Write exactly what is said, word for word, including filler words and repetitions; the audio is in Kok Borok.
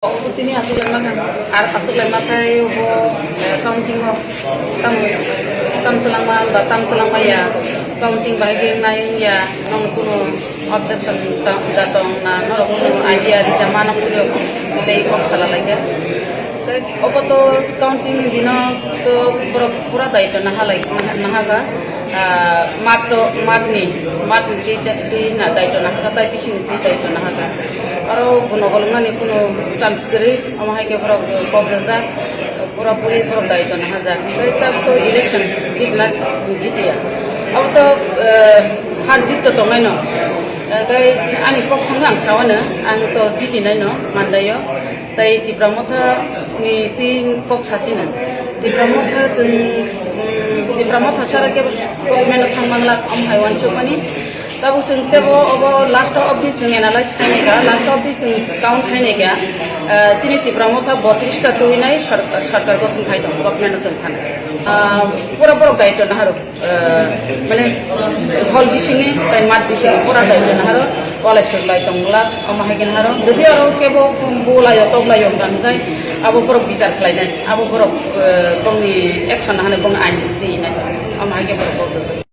Obo tini aswk lai mankha, ar aswk lai mankhai obo, eh, counting o tam, tam twlangma ba tam twlangma ya, counting bahai khe nai wngya, nono kunu objection ta-, da tong na, norok kunu idea ri ta mano kunu belai kok sala lai kha. Tei obo to counting ni dino to borok pura daityo naha lai, naha, naha kha. Ah, mat to, mat ni, mat ni twi, twi na daityo naha kha, tai bising ni twi daityo naha kha. Aro bono golong nani kunu chance kwrwi, omo hai khe borok kok rwjak, pura puri borok daityo naha jak. Tei tab to election jitna, jitiya. Abo to, eh, har jit to tongnai no. Eh, tei ani kok thangwi ang sawano, ang to jitinai no mandaio. Tei Tipra Motha ni tin kok sasina. Tipra Motha chwng, mm, Tipra Motha sara kebo government o thang mangla, am hai wansukmani. Tabuk chwng tebo obo last of the chwng analyze khainai kha, last of the chwng count khainai kha. Ah, chini Tipra Motha botris ta tuinai sarkar, sarkar gothon khai tong, government o chwng thana. Ah, pura borok daityo naharo. Ah, mane hol bisingni tai mat bising pura daityo naharo walai sur lai tong glak, omo hai khe naharo. Jodi aro kebo bulai o tok lai o hwnka hwnkhe abo borok bichar khlainai, abo borok, eh, bongni action nahani bongni ain twi nai, omo hai khe borok kok rwjak.